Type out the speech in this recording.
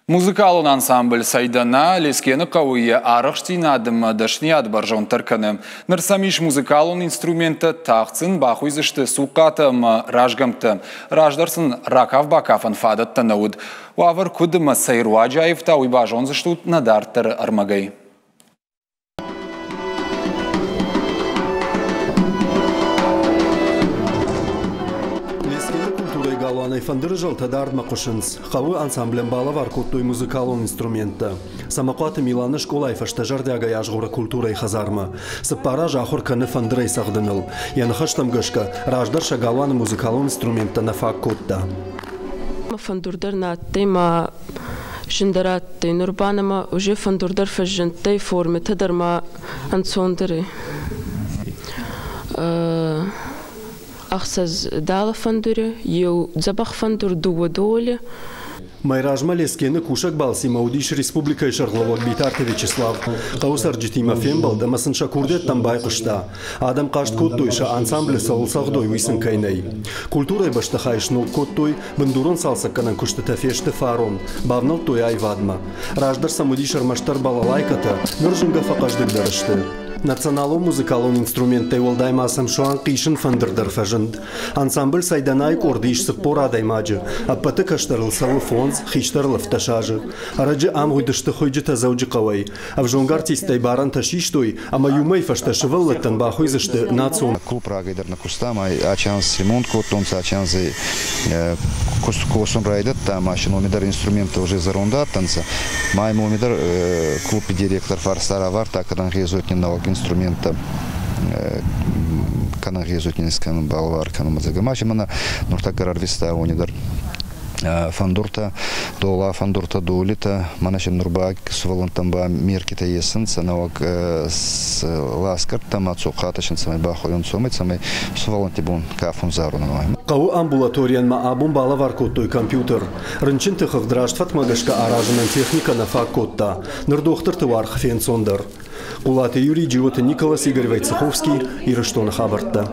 Музыкалон ансамбль «Сайдана» Лескены хъӕуы йӕ арӕхстдзинад ӕмӕ дӕсныйад бӕрзонддӕр кӕны. Ныр сӕм ис музыкалон инструменттӕ, тагъд сын бахуыйдзысты цухъхъатӕ ӕмӕ разгӕмттӕ. Раздӕр сын ракаф-бакафӕн фадӕттӕ нӕ уыд. Уавӕр куыд ӕмӕ цӕй руаджы аивта, уый базондзыстут нӕ дарддӕры ӕрмӕгӕй. Лескены культурӕйы галуанӕй фӕндыры зӕлтӕ дардмӕ хъуысынц. Хъӕуы ансамблӕн балӕвар кодтой музыкалон инструменттӕ. Цӕмӕхъуаты Миланы скъолайы фӕстӕ зӕрдиагӕй азгъоры культурӕйы хӕдзармӕ. Цыппар азы ахуыр кӕны фӕндырӕй цӕгъдыныл. Йӕ ныхӕстӕм гӕсгӕ, раздӕр сӕ галуаны музыкалон инструменттӕ нӕ фаг кодта. Фӕндур дӕр нӕ адтӕй ма зындӕр адтӕй. Нур ба нӕмӕ уже фӕндур дӕр фӕззиндтӕй, формитӕ дӕр ма ӕнцондӕр ӕй. Ӕхсӕз дала фӕндури, еу дзӕбӕх фӕндур, дууӕ доли. Майразмӕ Лескены кусӕг балцимӕ уыдис республикӕйы сӕргълӕууӕг Битарты Вячеслав. Хъӕуы цӕрджытимӕ фембӕлд ӕмӕ сын сӕ курдиӕттӕм байхъуыста. Адӕм хъаст кодтой, сӕ ансамблы цӕуыл цӕгъдой, уый сын кӕй нӕй. Культурӕйы бӕстыхай сног кодтой, бындурон цалцӕггӕнӕн куыстытӕ фесты фарон, бавнӕлдтой аивадмӕ. Раздӕр сӕм уыдис ӕрмӕстдӕр балалайкӕтӕ, ныр зынгӕ фӕхъӕздыгдӕр сты. Националон музыкалон инструменттӕй уӕлдай ма сӕм суанг хъисын фӕндыр дӕр фӕзынд. Ансамбль Сайданайы къорды ис 40 адӕймаджы. Ӕппӕты кӕстӕрыл цӕуы фондз, хистӕрыл 17 азы. Ӕрӕджы ӕмгъуыд сты хуыйджытӕ Дзӕуджыхъӕуӕй. Ӕвзонг артисттӕй барӕнтӕ систой ӕмӕ иу мӕй фӕстӕ сывӕллӕттӕн бахуыйдзысты национ. Клуб рагӕй дӕр нӕ куыста, ӕма ачи анз ремонт кодтонцӕ, ачи анзӕй косун райдӕдта, ӕма си номи дӕр инструменттӕ уже зӕронд адтӕнцӕ. Ма имоми дӕр клуби директор фарста равардта, кӕд ӕнгъезуй нӕуӕг инструменттӕ кӕнӕ гъезут не скӕнун балвар кӕнун зӕгъгӕ. Ма си мӕнӕ нуртӕккӕ рарвиста уони дӕр фӕндуртӕ, дола фӕндуртӕ, долитӕ, мӕнӕ си нур ба сувӕллӕнттӕн ба меркитӕ есунцӕ нӕуӕг ласкӕрдтӕ ма цохъатӕ син цӕмӕй бахуайунцӕ, уомӕй цӕмӕй сувӕллӕнтти бон кафун зарун. Хъӕуы амбулаторийӕн ма абон балӕвар кодтой компьютер. Рынчынты хыгъд раст фӕткмӕ гӕсгӕ аразынӕн техникӕ нӕ фаг кодта. Ныр дохтырты уаргъ фенцондӕр. Хъулаты Юрий, Джиоты Николас, Игорь Войцеховский, Ирыстоны хабӕрттӕ.